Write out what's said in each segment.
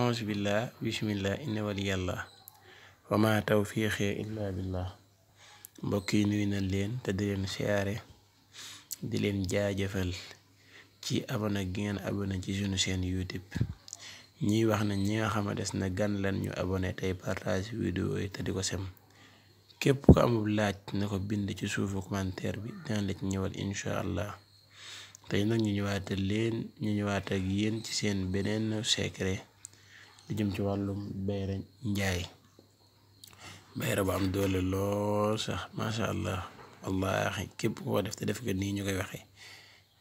auzu billah bismillah inna waliyallah wa ma tawfiqi illa billah. mbokk yi nuyu nañ leen te di leen siyaare di leen jaajëfal ci abonné gi ngeen abonné ci sunu chaîne YouTube. ñiy wax na ñi nga xamante na gan lan ñu abonné tey partage vidéo yi te di ko sem képp ko amul laaj na ko bind ci suufu commentaire bi dina la ci ñëwal insha allah. tey nag ñu ñëwaat ak yéen ci seen beneen secret li jëm ci wàllum bayra njaay. bayra bu am doole lool sax masha allah wallahi képp ko def te def ko nii ñu koy waxe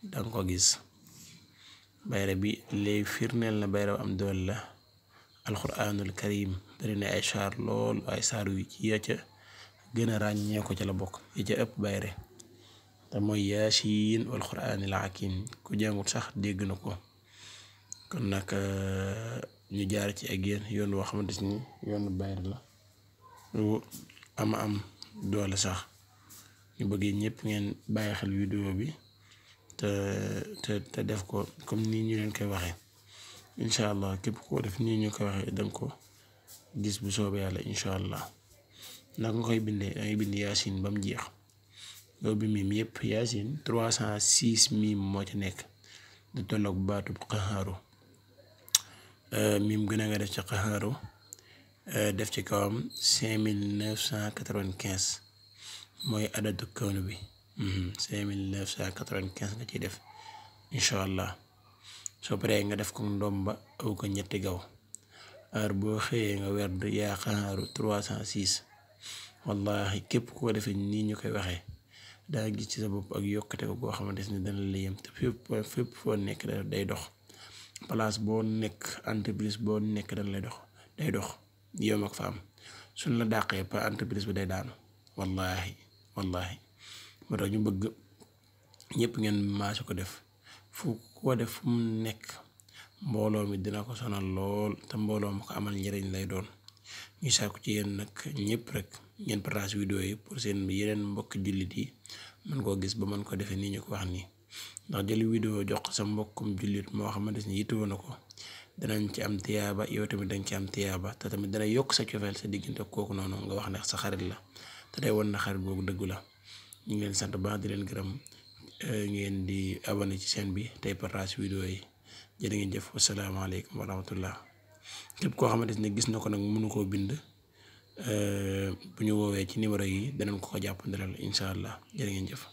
danga ko gis. bayra bi lay firneel na bayra bu am doole la alquranul karim bari na ay saar lool ay saar yu ci ya ca gën a ràññee ko ca la bokk yi ca ëpp bayre te mooy yaasiin wal quraanil hakiim ku jàngut sax dégg na ko. kon nag ñu jaar ci ak yéen yoon woo xamante ni yoonu bayre la lu am doole sax. ñu bëggee ñëpp ngeen bàyyi xel vidéo bi te def ko comme nii ñu leen koy waxee incha allah. képp koo def nii ñu koy waxee danga ko gis bu soobee yàlla incha allah. naka nga koy bindee dangay bind yaasin ba mu jeex yow bi mim yëpp yaasin 306 mim moo ci nekk di tolloog baatub qaxaaru. mim gën a nga def ci qaxaaru def ci kawam 5995 mooy adadu kawnu bi 5995 nga ciy def incha allah. soo paree nga def ko ndomba aw ko ñetti gaw heure boo xëyee nga werd yaa qaxaaru 306. wallahi képp ko defee nii ñu koy waxee daa gis ci sa bopp ak yokkate ko goo xamante ni dana la yem te fépp foo nekk day dox. place boo nekk entreprise boo nekk dana lay dox day dox yow ak fa am suñ la dàqee pa entreprise bi day daanu wallahi moo tax ñu bëgg ñëpp ngeen maasu ko def fu ko def fu mu nekk mbooloo mi dina ko sonal lool te mbooloo ma ko amal njëriñ lay doon. ñu sàkku ci yéen nag ñëpp rek ngeen partage vidéo yi pour seen yeneen mbokk jullit yi mën koo gis ba mën ko defee nii ñu ko wax nii. ndax jël vidéo jox sa mbokkum jullit moo xamante ni yittewoo na ko danañ ci am tiyaaba yow tamit dañ ci am tiyaaba te tamit dana yokk sa cofeel sa diggante kooku noonu nga wax ne sa xarit la te day won na xarit boobu dëggu la. ñu ngi leen sant baax di leen gërëm ngeen di abonné ci chaîne bi tey partage vidéo yi jërë ngeen jëf. wasalaamaaleykum wa rahmatullah. képp koo xamante ne gis na ko nag mënu koo bind bu ñu woowee ci numéro yi danañ ko jàppandalal incha allah jërë ngeen jëf.